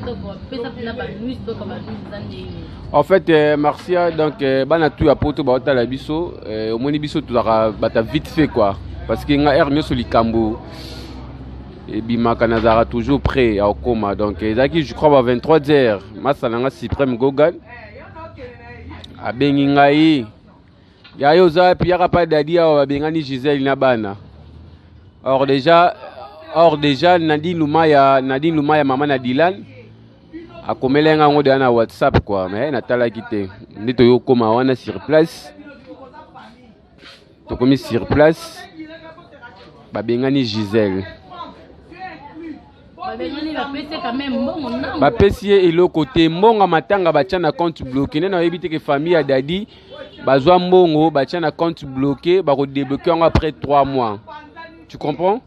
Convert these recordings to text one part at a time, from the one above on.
Donc pesa mpena banuit toka banuit eza ndenge. En fait, Marcia, donc bana tu ya poto baotala biso, omoni biso tozalaka bata vite fait quoi, parce que nga heure nyonso likambo ebimaka, nazalaka toujours prêt ya kokóma. Donc ezalaki, je crois, ba 23 heures, masala nga Suprême Gogal abengi ngai: "Ya yo, oza wapi? Yaka pa Dadi awa, babengani Gisele na bana." Or déjà Nadine Lumaya, mama na Dilan, akomeli nga yango deja na WhatsApp quoi, mais natalaki te. Nde toyei kokóma wana sur place, tokomi sur place, babengani Gisele. Babengani, bapesi quand même mbongo ndambo? Bapesi ye eloko te. Mbongo ya matanga batya na compte bloqué. Nde nayebi te ke famille ya Dadi bazwa mbongo, batya na compte bloqué, bakodébloquer yango après 3 mois, tu comprends?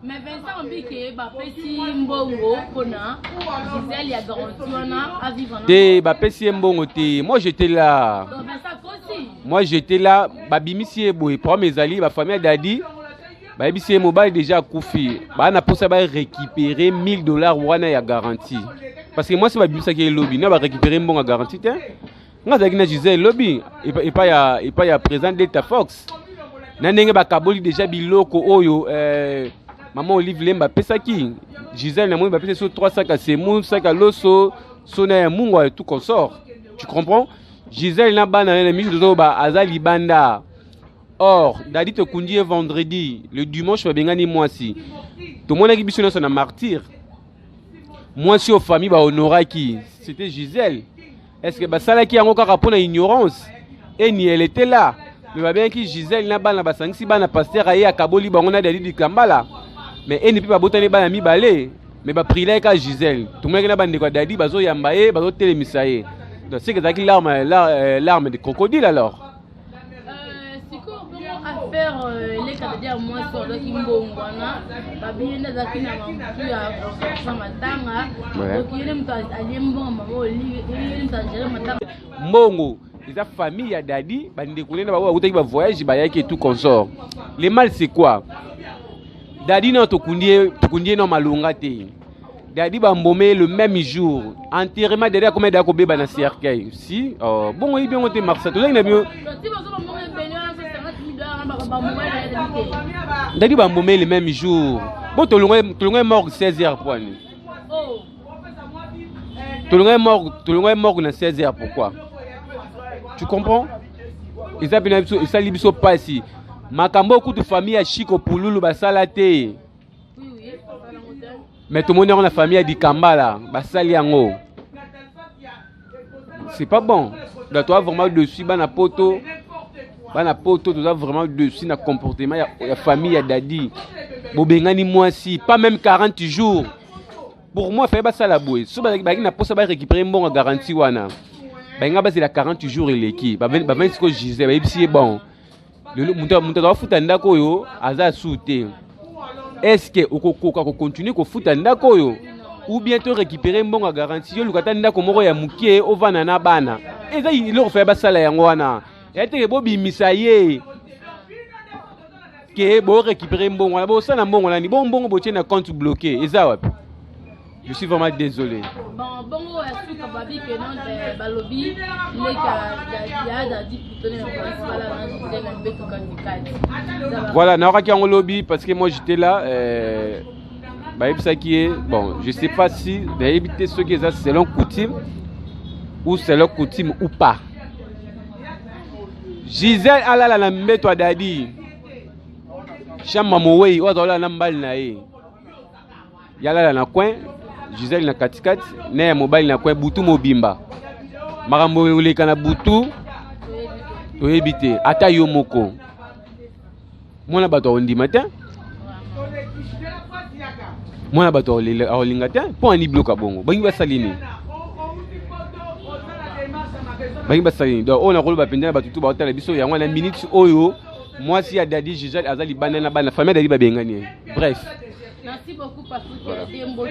Mais Vincent Obike, bapesi mbongo mpona Gisele ya garantie wana avivre? Te, bapesi ye mbongo te. Moi, j'étais là. Donc Vincent kosi. Moi, j'étais là. Babimisi ye boye, problème ezali bafamille ya Dadi bayebisi ye mobali déjà akufi, baa na mposa barécupérer 1000 $ wana ya garantie, parce que mwasi babimisaki elobi na barécupérer mbongo ya garantie te. Nga azalaki na Gisele elobi epai ya président Delta Fox, na ndenge bakaboli déjà biloko oyo mama Olive Lemba apesaki Gisele. Namoni bapesi so 3 sac ya semu, sac ya loso, so na ya mungwa, tout consort, tu comprends? Gisele na bana na miso tozoba aza libanda. Or Dadi tokundi ye vendredi, le dimanche babengani mwasi. Tomonaki biso nyonso na martyr, mwasi oyo famille bahonoraki, c'était Gisèle. Est ce que basalaki yango kaka mpo na ignorance? Eni, elle était là, mais babengaki Gisèle na bana, basangisi bana, pasteur aye akaboli bango na Dadi Dikambala. Mais eni mpe babotani bana mibale, mais baprilaki kaka Gisèle. Tomonaki na bandeko ya Dadi bazoyamba ye, bazotelemisa ye. Donc c'est que ezalaki larme de crocodile alors. Sikoyo bongo affaire eleka Dadi ya mwasi azwaki mbongo wana, babi ye nde azalaki na mamutu ya organisation matanga. Donc ye nde moto alie mbongo mama Olive, ye nde moto agérer matanga? Mbongo eza famille ya Dadi, bandeko nde na bango bakutaki bavoyage, bayaki et tout consort. Le mal, c'est quoi? Dadi nano tokundi ye no malonga te. Dadi bambome le même jour, enterrement Dadi akomi daya kobeba na cercueil. Si oh, bongo oyebi yango te, Marsa, tozalaki na bino. Ti bazoba mbongo ebele wana, 150 000 $ wana bamboma ye Dadi te? Dadi bambome le même jour. Bo tolongwe morgue 16 heures poani. Oh. Tolongwe morgue na 16 heures, pourquoi? Tu comprends? Eza mpena biso, esali biso mpasi. Makambo oyo kutu famille ya Chiko Pululu basala te. Oui, basalango te. Mais tomoni yango na famille ya Dikambala, basali yango, c'est pas bon. Donc toza vraiment dessus, bana poto, bana poto, toza vraiment dessus na comportement ya famille ya Dadi. Bobengani mwasi pas même 40 jours. Pour moi, faye basala boye: so bazalaki na mposa barécupérer mbongo ya garantie wana, balinga bazela 40 jours eleki, bavandi sikoyo Gisele, bayebisi ye: "Bon, lelo moto aza kofuta ndako oyo aza su te. Est ce que okokoka kocontinuer kofuta ndako oyo, ou bien to récupérer mbongo ya garantie, yo luka ata ndako moko ya moke ovanda na bana?" Eza eloko faye basala yango wana. Ya teke bobimisa ye ke borécupérer mbongo wana, bosala mbongo nani? Bo mbongo botie na compte bloqué eza wapi? Je suis vraiment désolé. Bon, bongo ya suka, babi ke non, balobi leka ya Dadi plutôt na principal na Gisele na mbeto katikati. Voilà, naokaki yango lobi, parce que moi, j'étais là. Bayebisaki ye. Bon, je sais pas si, nayebi te soki eza selon coutume ou selon coutume ou pas, Gisele alala na mbeto ya Dadi, chambre mowei oyo azalala na mbali na ye. Yalala na coin, Gisele na katikati, na ya mobali na coin, butu mobimba. Makambo eleka na butu, toyebi te. Ata yo moko mwana bato akondima te, mwana bato akolinga te. Mpo ani biloko ya bongo bangi basali nini? Bangi basali nini? Donc oyo nakoloba mpenza na bato tu baotala biso yango na minute oyo, mwasi ya Dadi Gisele aza libanda na bana, famille ya Dadi babengani ye. Bref. Merci beaucoup, Patrick Dembo.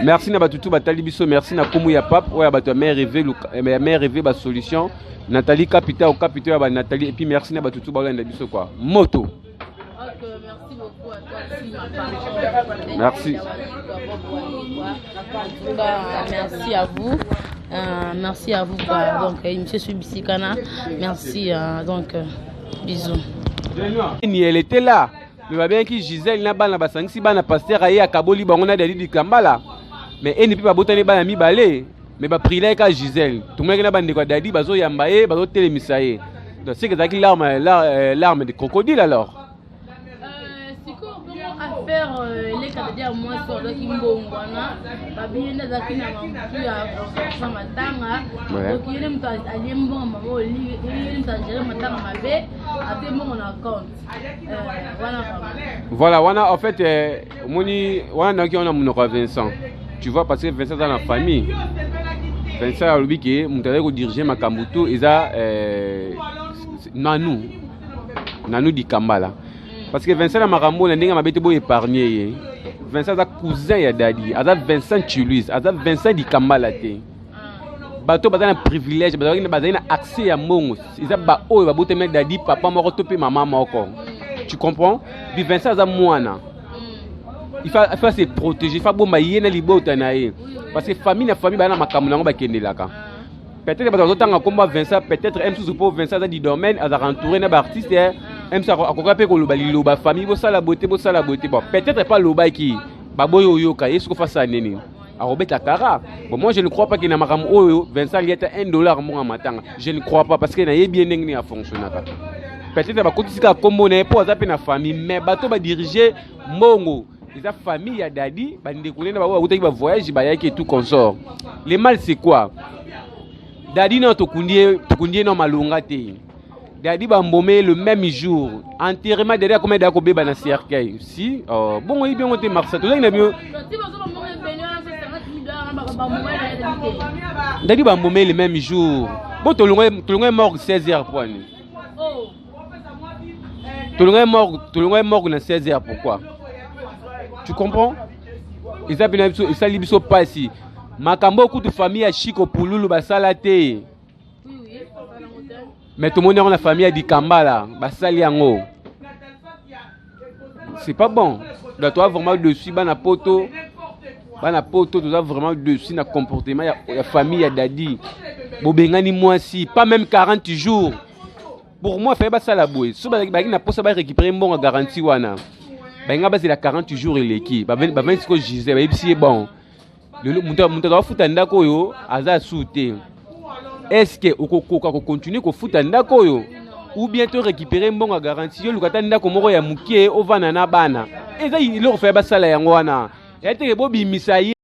Merci na bato tu batali biso. Merci na komu ya pape oyo ya bato ya mare reve, ya mare reve basolution, Nathalie Capita, okapita oyo ya banathalie. Et puis merci na bato tu baolanda biso quoi, moto. Ok, merci beaucoup à toi. Merci. En tout cas, merci à vous. Merci à vous quoi. Donc monsieur Subisikana, merci donc bisous. Ni elle était là. Mais babengaki Gisèle na bana, basangisi bana, pasteur aye akaboli bango na Dadi Dikambala. Mais eni mpe babotani bana mibale, mais baprilaki kaka Gisèle. Tomonaki na bandeko ya Dadi bazoyamba ye, bazotelemisa ye. Donc c'est que ezalaki larme de crocodile alors. Sikoyo bongo affaire eleka dadi ya mwasi azwaki mbongo wana, babi ye nde azalaki na mamutu ya sa matanga. Donc ye nde moto alie mbongo mama Olive, ye nde moto agere matanga mabe, atie mbongo na compte wana vraiment. Voilà, wana en fait omoni wana nayoki wana monoko ya Vincent, tu vois, parce que Vincent aza na famille. Vincent alobi ke moto azali kodirige makambo to eza Nanu Dikambala, parce que Vincent na makambo na ndenge mabe te, boyo épargne ye. Vincent aza cousin ya Dadi, aza Vincent Chuluise, aza Vincent Dikambala te. Bato baza na privilège, bazali na accès ya mbongo, eza baoyo babotami na Dadi papa moko to mpe mama moko, tu comprends? Puis Vincent aza mwana, il faut se protéger, il faut abomba ye na libota na ye, parce que famille na famille baya na makambo nango bakendelaka. Peut-être bato bazotanga nkombo ya Vincent, peut-être mosusu mpo Vincent aza du domaine, azalaka entouré na baartiste, mosusu akoka mpe koloba liloba famille bosala boye te, bosala boye te. Bon, peut-être epa alobaki, baboyi oyoka ye. Soki ofasala nini, akobeta kara. Bon, moi je ne crois pas ke na makambo oyo Vincent alia ata 1 dollar mbongo ya matanga. Je ne crois pas, parce que nayebi ye ndenge nini afonctionnaka. Peut-être bakotisi kaka nkombo na ye mpo aza mpe na famille, mais bato badirige mbongo eza famille ya Dadi, bandeko nene bango bakutaki bavoyage, bayaki et tout consort. Le mal, c'est quoi? Dadi nano tokundi ye, tokundi ye no malonga te. Dadi bambome le même jour, enterrement Dadi akoma da kobeba na cercueil. Si oh, bongo oyebi yango te, Marsa, tozalaki na bino. Dadi bambome le même jour. Bo tolongwe morgue 16 heures poani, tolongwe morgue na 16 heures. Pourquoi? Tu comprends? Eza mpena biso, esali biso mpasi. Makambo oyo kutu famille ya Chiko Pululu basala te, mais tomoni yango na famille ya Dikambala basali yango. C'est pas bon. Donc toza vraiment dessus, bana Poto, bana Poto, toza vraiment dessus na comportement ya famille ya Dadi. Bobengani mwasi pas même 40 jours. Pour moi, faye basala boye: so bazalaki na mposa barécupérer mbongo ya garantie wana, balinga bazela 40 jours eleki, bavandi sikoyo Gisele, bayebisi ye: bon, lelo moto aza ndako oyo aza su te, est-ce okokoka kocontinue kofuta ndako oyo, ou bien to récupérer mbongo ya garantie, yo luka ata ndako moko ya moke ovanda na bana? Eza eloko faye basala yango wana, ya teke bobimisa ye.